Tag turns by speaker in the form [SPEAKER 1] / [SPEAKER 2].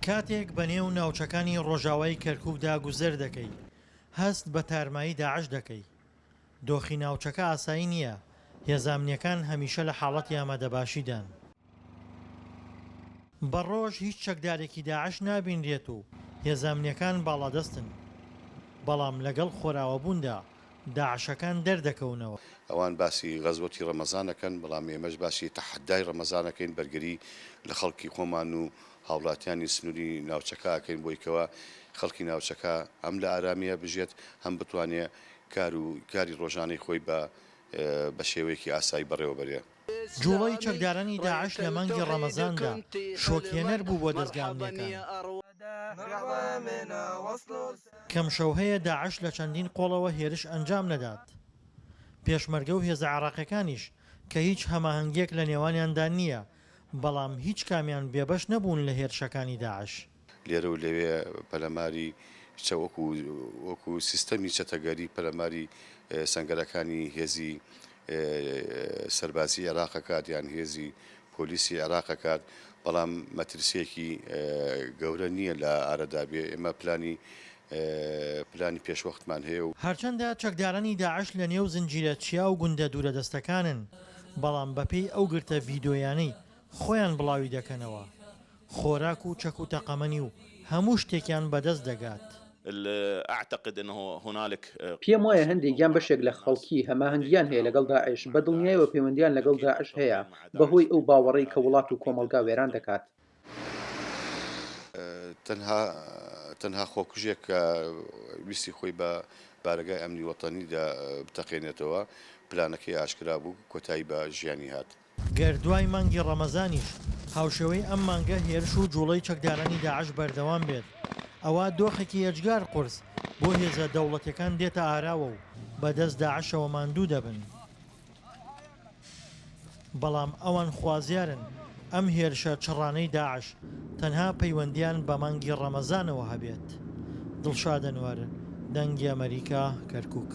[SPEAKER 1] کاتێک بەنێو ناوچەکانی ڕۆژاوای کەرکوکدا گوزەر دەکەی، هەست بە تارمایی داعش دەکەی. دۆخی ناوچەکە ئاسایی نییە، هێزە ئەمنییەکان هەمیشە لە حاڵەتی ئامادەباشیدان. بە ڕۆژ هیچ چەکدارێکی داعش نابینرێت و هێزە ئەمنییەکان باڵادەستن، بەڵام لەگەڵ خۆراوابووندا داعشەکان دەردەکەونەوە.
[SPEAKER 2] ئەوان باسی غەزوەتی ڕەمەزان ئەکەن، بەڵام ئێمەش باسی تەحەدای ڕەمەزان ئەکەین، بەرگری لە خەڵکی خۆمان و هاوڵاتیانی سنووری ناوچەکە ئەکەین بۆی کەوا خەڵکی ناوچەکە هەم لە ئارامییا بژێت، هەم بتوانێ کار و کاری ڕۆژانەی خۆی بە بە شێوەیەکی ئاسایی بەڕێوە بەرێ.
[SPEAKER 1] جوڵەی چەکدارانی داعش لە مانگی ڕەمەزاندا شۆکهێنەر بوو بۆ دەزگا ئەمنییەکان. کەم شەو هەیە داعش لە چەندین قۆڵەوە هێرش ئەنجام نەدات. پێشمەرگە و هێزە عێراقیەکانیش کە هیچ هەماهەنگیەک لە نێوانیاندا نییە، بەڵام هیچ کامیان بێبەش نەبوون لە هێرشەکانی داعش.
[SPEAKER 2] لێرە و لەوێ پەلەماری چە وەکو وەکو سیستەمی چەتەگەری پەلەماری سەنگەرەکانی هێزی سەربازی عێراق ئەکات یان هێزی پۆلیسی عێراق ئەکات، بەڵام مەترسییەکی گەورە نییە لە ئارەدا بێ، ئێمە پلانی پلانی پێشوەختمان هەیە و.
[SPEAKER 1] هەرچەندە چەکدارانی داعش لە نێو زنجیرە چیا و گوندە دوورەدەستەکانن، بەڵام بەپێی ئەو گرتە ڤیدۆیانەی خۆیان بڵاوی دەکەنەوە، خۆراک و چەک و تەقەمەنی و هەموو شتێکیان بەدەست دەگات.
[SPEAKER 3] پێم وایە هەندێک یان بەشێک لە خەڵکی هەماهەنگییان هەیە لەگەڵ داعش، بە دڵنیایەوە پەیوەندییان لەگەڵ داعش هەیە بەهۆی ئەو باوەڕەی کە وڵات و کۆمەڵگا وێران دەکات.
[SPEAKER 2] تەنها تەنها خۆکوژێک کە ویستی خۆی بە بارەگای ئەمنی وەتەنیدا بتەقێنێتەوە، پلانەکەی ئاشکرا بوو، کۆتایی بە ژیانی هات.
[SPEAKER 1] گەر دوای مانگی ڕەمەزانیش هاوشێوەی ئەم مانگە هێرش و جوڵەی چەکدارانی داعش بەردەوام بێت، ئەوا دۆخێکی ئێجگار قورس بۆ هێزە دەوڵەتیەکان دێتە ئاراوە و بەدەست داعشەوە ماندوو دەبن. بەڵام ئەوان خوازیارن ئەم هێرشە چڕانەی داعش تەنها پەیوەندیان بە مانگی ڕەمەزانەوە هەبێت. دڵشاد ئەنوەر، دەنگی ئەمەریکا، کەرکوک.